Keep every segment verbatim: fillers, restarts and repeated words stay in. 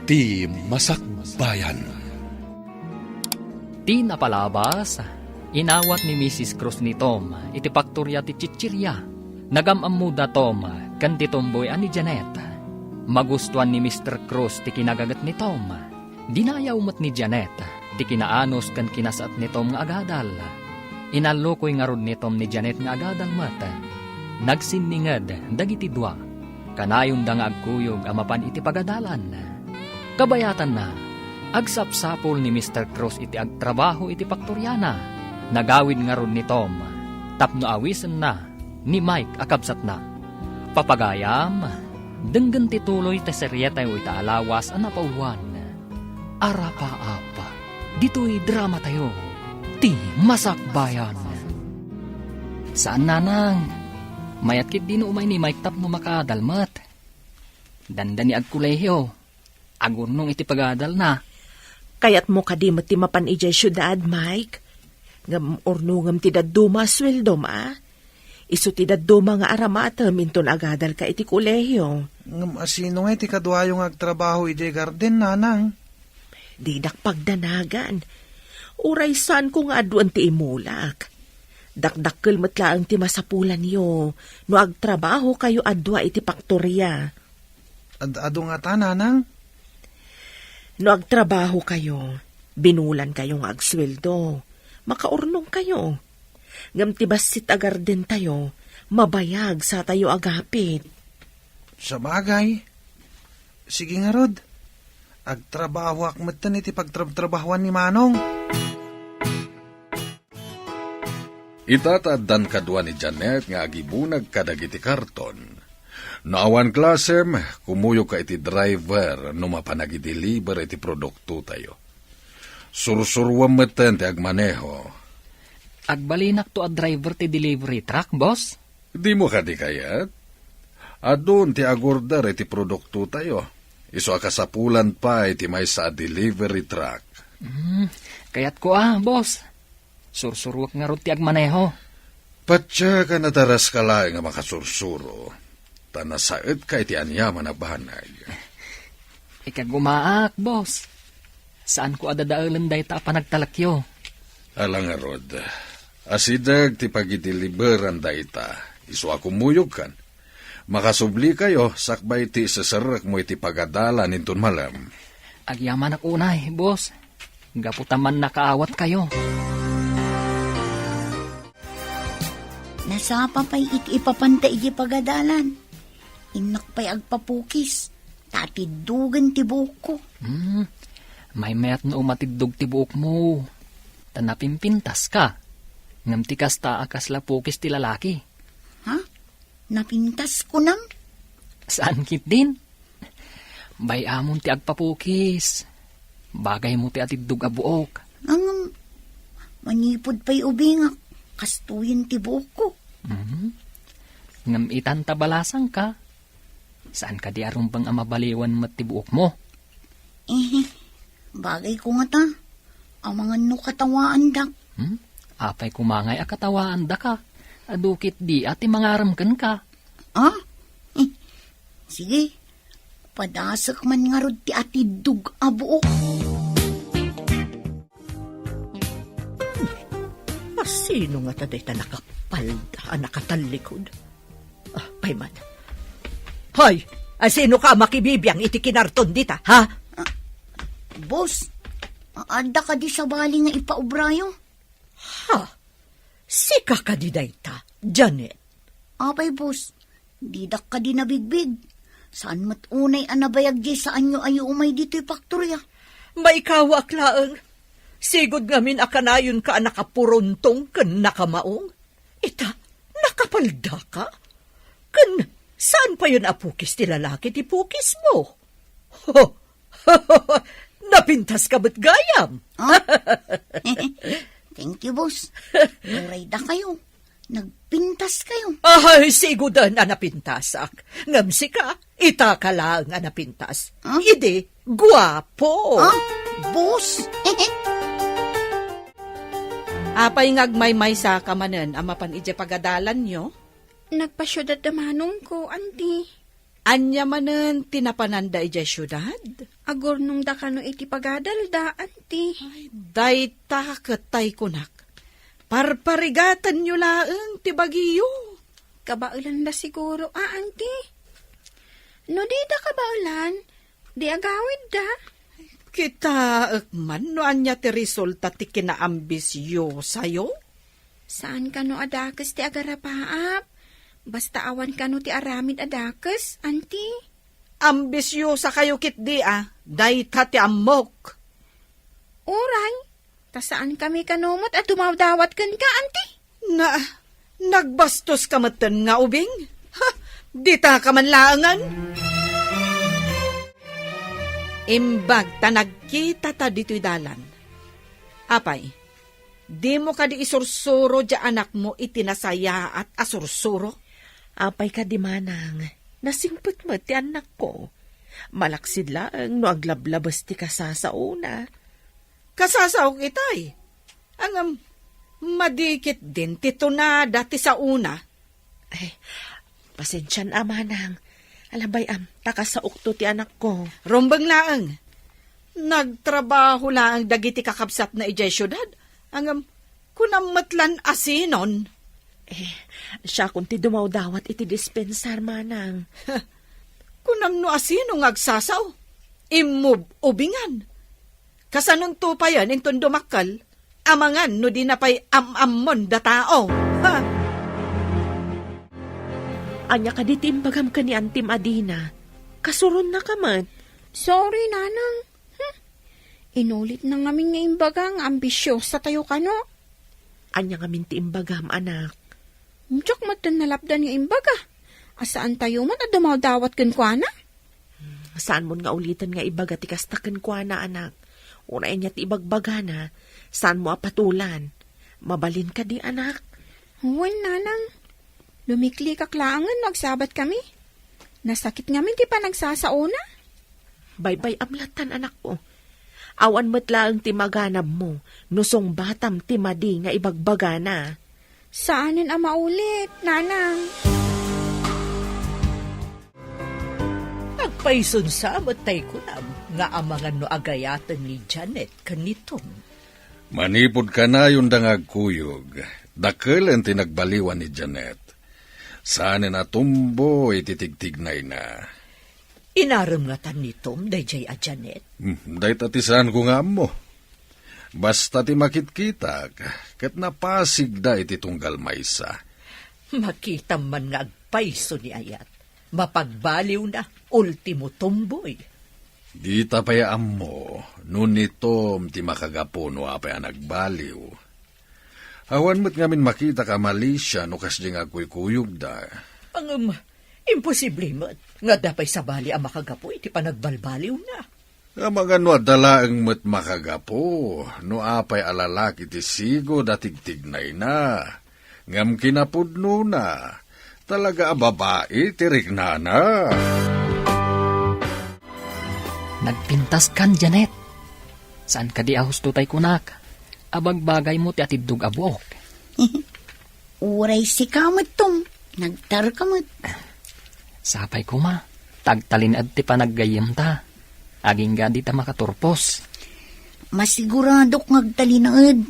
Ti Masakbayan. Ti napalabas, inawat ni Misis Cruz ni Tom iti paktoria ti chichiria. Nagam-ammoda Tom ken ti tomboy a ni Janet. Magustuan ni Mister Cruz ti kinagaget ni Tom. Dinayaw met ni Janet ti kinaanus ken kinasaet ni Tom nga agadal. Inallukoy ngarud ni Tom ni Janet nga agadal met. Nagsinninged dagiti dua. Kanayonda nga agkuyog a mapan iti pagadalan. Kabayatanna, agsapsapul ni Mister Cruz iti agtrabaho iti paktoriana. Nagawid ngarud ni Tom tapno awisenna ni Mike a kabsatna. Papagayam, denggen ti tuloy ti serietayo ita a lawas a napawan. Arapaap, ditoy dramatayo, ti Masakbayan. Saan, nanang. Mayat ketdin umay ni Mike tapno makaadal met. Dandani agkolehiyo. Agurnong iti pagadalna. Kayatmo kadi met ti mapan idiay siudad, Mike? Ngem urnongem ti dadduma a sueldom, a? Isu ti dadduma nga aramatem inton agadalka iti kolehio. Ngem asino nga iti kaduayo nga agtrabaho idiay garden, nanang? Didak pagdanagan. Uray saanko nga aduen ti imulak. Dakdakkel met laeng ti masapulanyo no agtrabahokayo a dua iti paktoria. Ad-adu ngata, nanang? No agtrabahokayo, binulankayo nga agsueldo, makaurnongkayo. Ngem ti bassit a gardentayo, mabayag satayo agapit. Sabagay. Sige ngarud. Agtrabahoak metten iti pagtrabtrabahoan ni Manong. Ita ta addan kadua ni Janet nga agibunag kadagiti karton. No awan klasem, kumuyogka iti driver no mapan agi-deliver iti produktotayo. Sursuruem metten ti agmaneho. Agbalinakto a driver ti delivery truck, boss? Dimo kadi kayat? Adun ti agorder iti produktotayo. Isu a kasapulan pay ti maysa a delivery truck. Hmm, kayatko a, boss. Sursuruek ngarud ti agmaneho. Patiek a nadaraska laeng a makasursuro, ta nasaetka iti aniaman a banag. Ikagumaak, boss. Saanko a dadaelen dayta a panagtalekyo. Ala ngarud, asideg ti pagideliveran dayta, isu a kumuyogkan. Makasublikayo sakbay ti iseserrekmo iti pagadalan inton malem. Agyamanak unay, boss. Gapu ta mannakaawatkayo. Nasapa pay iti ipapanta iti pagadalan. Innak pay agpapukis, ta atiddogen ti buokko. Hmm, maymayat no umatiddog ti buokmo, ta napimpintaska. Ngem ti kasta a kasla pukis ti lalaki. Ha? Napintas kunam? Saan ketdin? Bay-amon ti agpapukis. Bagaymo ti atiddog a buok. Ngem, manipud pay ubingak, kastoyen ti buokko. Mhm. Ngem itan ta balasangka, saan kadi a rumbeng a mabaliwan met ti buokmo? Eh, bagayko ngata. Amangan no katawaandak. Hmm? Apay koma ngay a katawaandaka? Adu ketdi a ti mangarem kenka. Ah? Eh, sige. Padasek man ngarud ti atiddog a buok. Asino ngata dayta nakapalda a nakatallikod? Ah, pay man. Hoy, asino ka a makibibiang iti kinarton dita, ha? Ah, boss, adda kadi sabali nga ipaobrayo? Ha? Sika kadi dayta, Janet? Apay, boss, didak kadi nabigbig. Saan met unay a nabayag diay saanyo a umay ditoy paktoria? Maikawaak laeng. Sigud ngamin a kanayonka a nakapuruntong ken nakamaong. Ita, nakapaldaka? Ken saan payen a pukis ti lalaki ti pukismo? Ho! Napintaska met gayam. Ah? Thank you, boss. Uray dakayo, nagpintaskayo. Ay, siguden a napintasak. Ngem sika, itaka laeng a napintas. Ah? Idi, guapo. Ah, boss? Apay nga agmaymaysaka manen a mapan idiay pagadalanyo? Nagpasiudad da manongko, anti. Ania manen ti napananda idiay siudad? Agurnongda kano iti pagadalda, anti. Ay, dayta ket tay kunak. Parparigatenyo laeng ti bagiyo. Kabaelanda siguro, a, anti. No dida kabaelan, di agawidda. Kitaek man no ania ti resulta ti kinaambisyosayo. Saan kano a dakes ti agarapaap. Basta awan kano ti aramid a dakes, anti. Ambisyosa kayo ketdi a, dayta ti ammok. Uray, ta saan kami kano met a dumawdawat kenka, anti? Na, nagbastos ka metten nga ubing? Ha, dita ka man laengen? Imbag ta nagkita ta ditoy dalan. Apay, dimo kadi isursuro diay anakmo iti nasayaat a sursuro? Apay kadi, manang, nasingpet met ti annakko. Malaksid laeng no aglablabes ti kasasaona. Kasasaok itay. Ngem, madi ketdin ti tunada ti saona. Ay, pasensian a, manang. Alabay, am, ta kasaokto ti anakko. Rumbeng laeng. Nagtrabaho laeng dagiti kakabsatna idiay siudad. Ngem, kunam met lan a sinon. Eh, siakon ti dumawdawat iti dispensar, manang. Kunam no a sino nga agsasao? Immub-ubingan. Kasanonto payen inton dumakkel? Amangan no dina pay am-ammon da tao. Ha? Ania kadi ti imbagam ken ni Antim a Dina? Kasuronna ka met. Sorry, Nanang. Hmm. Inulitna ngamin nga imbaga nga ambisyosatayo kano. Ania ngamin ti imbagam, anak? Diak met nalapdan nga imbaga. A saantayo met a dumawdawat kenkuana? Saanmon nga uliten nga ibaga ti kasta kenkuana, anak. Uray ania ti ibagbagana, saanmo a patulan. Mabalin kadi, anak? Wen, Nanang. Lumiklikak laengen no agsabat kami. Nasakit ngamin ti panagsasaona. Baybay-am lattan, anakko. Awan met laeng ti maganabmo no sungbatam ti madi nga ibagbagana. Saanen a maulit, Nanang. Agpayson sa met tay kunam nga amangan no agayaten ni Janet ken ni Tom. Manipud kanayonda nga agkuyog, dakelen ti nagbaliwan ni Janet. Saanen a tumboy ti tigtignayna. Inarem ngatan ni Tom daydiay a Janet? Hmm, dayta ti saanko nga ammo. Basta ti makitkitak, ket napasigda iti tunggal maysa. Makitam man nga agpayso ni ayat. Mapagbaliwna, ultimo tumboy. Dita pay ammo no ni Tom ti makagapu no apay a nagbaliw. Awan met ngamin makitak a malisia no kasdi nga agkuykuyogda. Ngem, imposible met nga adda pay sabali a makagapu iti panagbalbaliwna. Amangan no adda laeng met makagapu no apay a lalaki ti sigud a tigtignayna. Ngem kinapudnona, talaga a babai ti riknana. Nagpintaskan, Janet. Saan kadi a husto tay kunak? Abagbagaymo ti atiddog a buok. Uray sika met, Tom. Nagtarka met. Sapay koma, ta agtalinaed ti panaggayyemta. Agingga dita makaturpos. Masiguradok nga agtalinaed.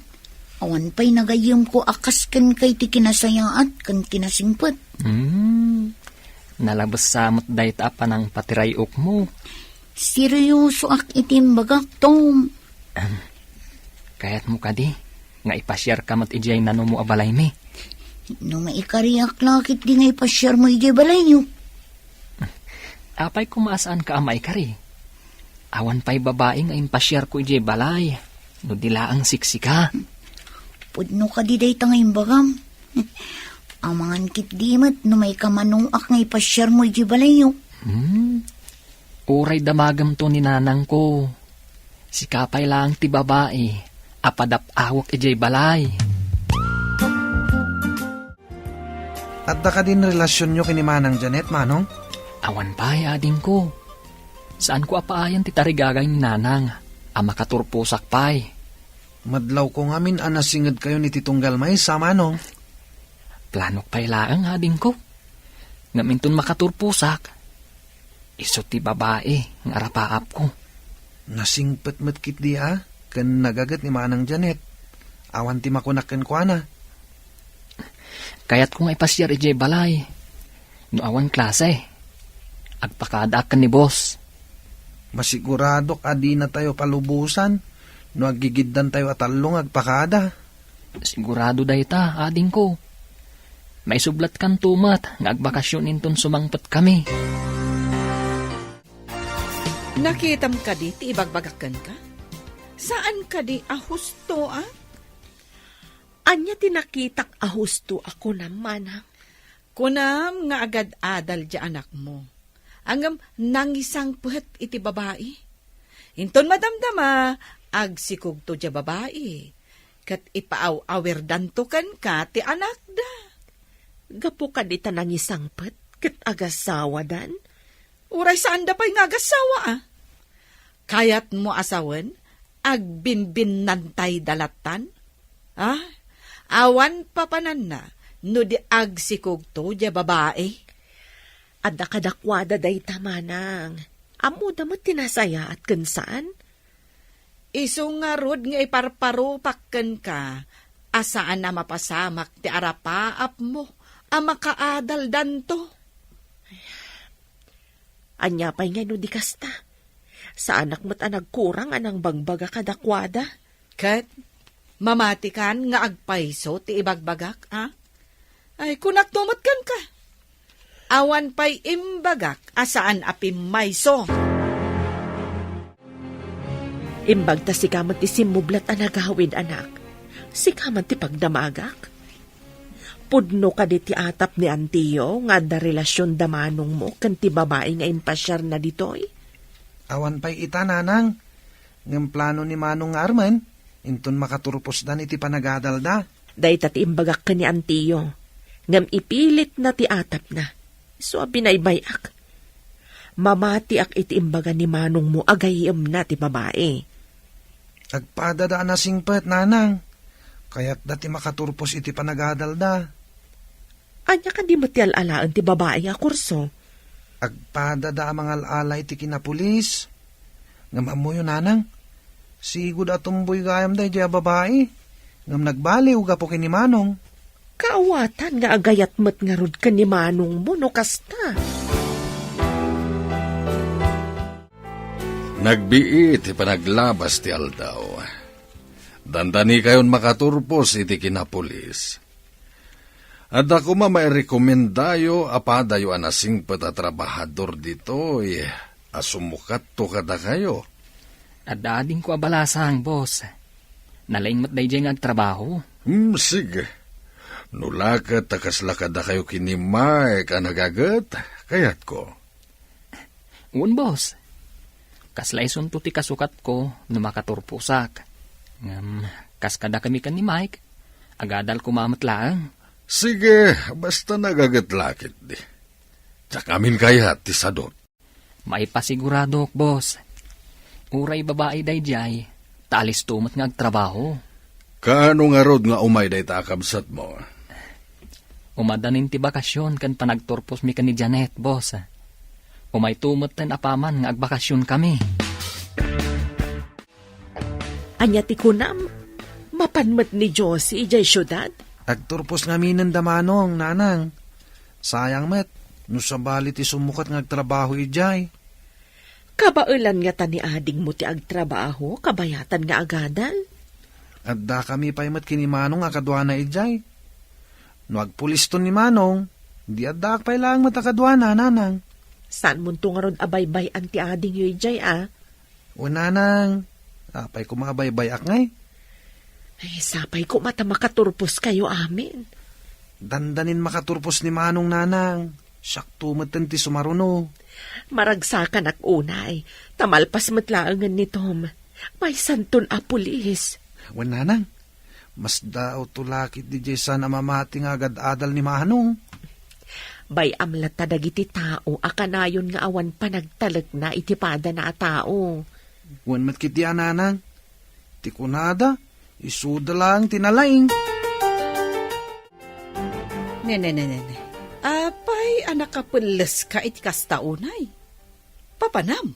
Awan pay nagayyemko a kas kenka iti kinasayaat ken kinasingpet. Hmm. Nalabes sa met dayta a panangpatiray-okmo. Seryosoak iti imbagak, Tom. Ahem. Kayatmo kadi nga ipasiarka met idiay nanumo a balaymi? No maikariak la ketdi nga ipasiarmo idiay balayyo. Apay koma a saanka a maikari? Awan pay babai nga impasiarko idiay balay no di laeng siksika. Pudno kadi dayta nga imbagam? Amangan ketdi met no maikamanoak nga ipasiarmo idiay balayyo. Hmm. Uray damagemto ni nanangko. Sika pay laeng ti babai a padap-awek idiay balay. Adda kadin relasionyo ken ni Manang Janet, Manong? Awan pay, adingko. Saanko a paayen ti tarigagay ni Nanang a makaturposak pay. Madlawko ngamin a nasingedkayon iti tunggal maysa, Manong. Planok pay laeng, adingko. Ngem inton makaturposak, isu ti babai nga arapaapko. Nasingpet met ketdi a, ken nagaget ni Manang Janet. Awan ti makunak kenkuana. Kayatko nga ipasiar idiay balay. No awan klase, agpakadaak ken ni boss. Masiguradok a dinatayo palubosan no aggigiddantayo a tallo nga agpakada. Sigurado dayta, adingko. Maisublatkanto met nga agbakasyon inton sumangpetkami. Nakitam kadi ti ibagbagak kenka? Saan kadi a husto, a? Ania ti nakitak a husto a kunam, manang? Kunam nga agad-adal diay anakmo. Ngem nangisangpet iti babai. Inton madamdama, agsikugto diay babai, ket ipaaw-awirdanto kenka ti anakda. Gapu kadi ta nangisangpet ket agasawadan? Uray saanda pay nga agasawa, a? Kayatmo a sawen, agbinbinnantayda lattan? A? Awan papananna no di agsikugto diay babai? Adda kadakuada dayta, manang. Ammoda met ti nasayaat ken saan? Isu ngarud nga iparparupak kenka a saan a mapasamak ti arapaapmo a makaadaldanto. Ania pay ngay no di kasta? Saanak met a nagkurang a nangbagbaga kadakuada. Ket mamatikan nga agpayso ti ibagbagak, a? Ay, kunakto met kenka. Awan pay imbagak a saan a pimmayso. Imbag ta sika met ti simmublat a nagawid, anak. Sika man ti pagdamagak. Pudno kadi ti atap ni Antio nga adda relasion da manongmo ken ti babai nga impasiarna ditoy? Awan pay ita, nanang. Ngem plano ni Manong nga armen, inton makaturposdan iti panagadalda. Dayta ti imbagak ken ni Antio, ngem ipilitna ti atapna. Isu a binaybay-ak. Mamatiak iti imbaga ni manongmo a gayyemna ti babai. Agpadada a nasingpet, nanang. Kayatda ti makaturpos iti panagadalda. Ania kadi met ti al-alaen ti babai a kurso? Agpadada a mangal-ala iti kinapulis. Ngem ammoyo, nanang, sigud a tumboy gayam daydiay a babai. Ngem nagbaliw gapu ken ni Manong. Kaawatan nga agayat met ngarud ken ni manongmo no kasta. Nagbiit ti panaglabas ti aldaw. Dandanikayon makaturpos iti kinapulis. Adda koma mairekomendayo a padayo a nasingpet a trabahador ditoy a sumukatto kadakayo. Adda adingko a balasang, boss. Nalaing met daydiay nga agtrabaho. Hmm, sige. No la ket ta kasla kadakayo ken ni Mike a nagaget, kayatko. Wen, boss. Kasla isunto ti kasukatko no makaturposak. Ngem, kas kadakami ken ni Mike, agadal koma met laeng. Sige, basta nagaget la ketdi. Diak amin kayat ti sadut. Maipasiguradok, boss. Uray babai daydiay, ta alisto met nga agtrabaho. Kaano ngarud nga umay dayta a kabsatmo? Umadanin ti bakasion ken panagturposmi ken ni Janet, boss. Umayto metten apaman nga agbakasionkami. Ania ti kunam? Mapan met ni Josie idiay siudad? Agturpos ngaminen da Manong, nanang. Sayang met, no sabali ti sumukat nga agtrabaho idiay. Kabaelan ngata ni adingmo ti agtrabaho, kabayatan nga agadal? Addakami pay met ken ni Manong a kaduana idiay. No agpuliston ni Manong, di addaak pay laeng met a kaduana, nanang. Saanmonto ngarud a baybay-an ti adingyo idiay, a? Wen, nanang, apay koma a baybay-ak ngay? Ay, sapay koma ta makaturposkayo amin. Dandanin makaturpos ni Manong, nanang. Siakto metten ti sumaruno. Maragsakanak unay, ta malpas met laengen ni Tom. Maysanton a pulis. Wen, nanang, masdaawto la ketdi diay saan a mamati nga agad-adal ni Manong. Bay-am latta dagiti tao a kanayon nga awan panagtalekna iti padana a tao. Wen met ketdi a, nanang. Ti kunada, isuda laeng ti nalaing. Ne, ne, ne, ne, ne. Apay a nakapelleska iti kasta unay? Papanam?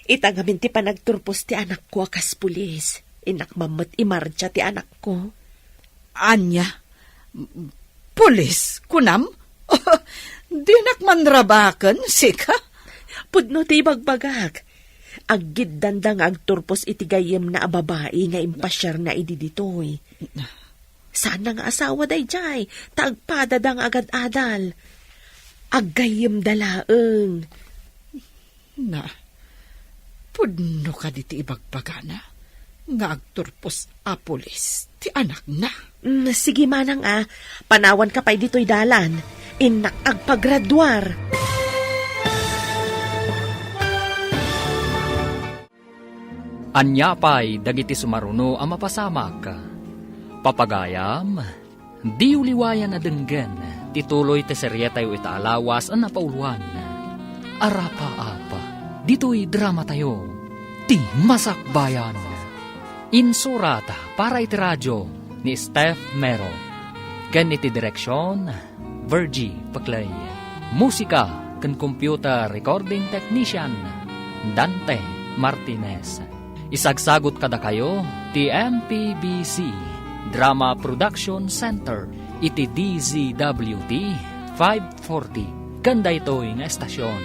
Ita ngamin ti panagturpos ti anakko a kas pulis. Innak met imardia ti anakko. Ania? Pulis, kunam? Dinak manrabaken, sika? Pudno ti ibagbagak. Aggiddanda nga agturpos iti gayyemna a babai nga impasiarna idi ditoy. Saan na nga asawa daydiay, ta agpadada nga agad-adal. Aggayyemda laeng. Na, pudno kadi ti ibagbagana nga agturpos a pulis ti anakna? Mm, sige manang a, panawanka pay ditoy dalan. Innak agpagraduar. Ania pay dagiti sumaruno a mapasamak? Papagayam, diyo liwayan a denggen ti tuloy ti serietayo ita a lawas a napauloan, Arapaap, ditoy dramatayo, Ti Masakbayan. Insurat para iti radio ni Steph Mero, ken iti direksion, Virgie Peclay. Musika ken computer recording technician, Dante Martinez. Isagsagut kadakayo ti M P B C Drama Production Center iti D Z W T five forty ken daytoy nga estasion.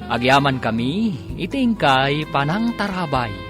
Agyamankami iti inkay panangtarabay.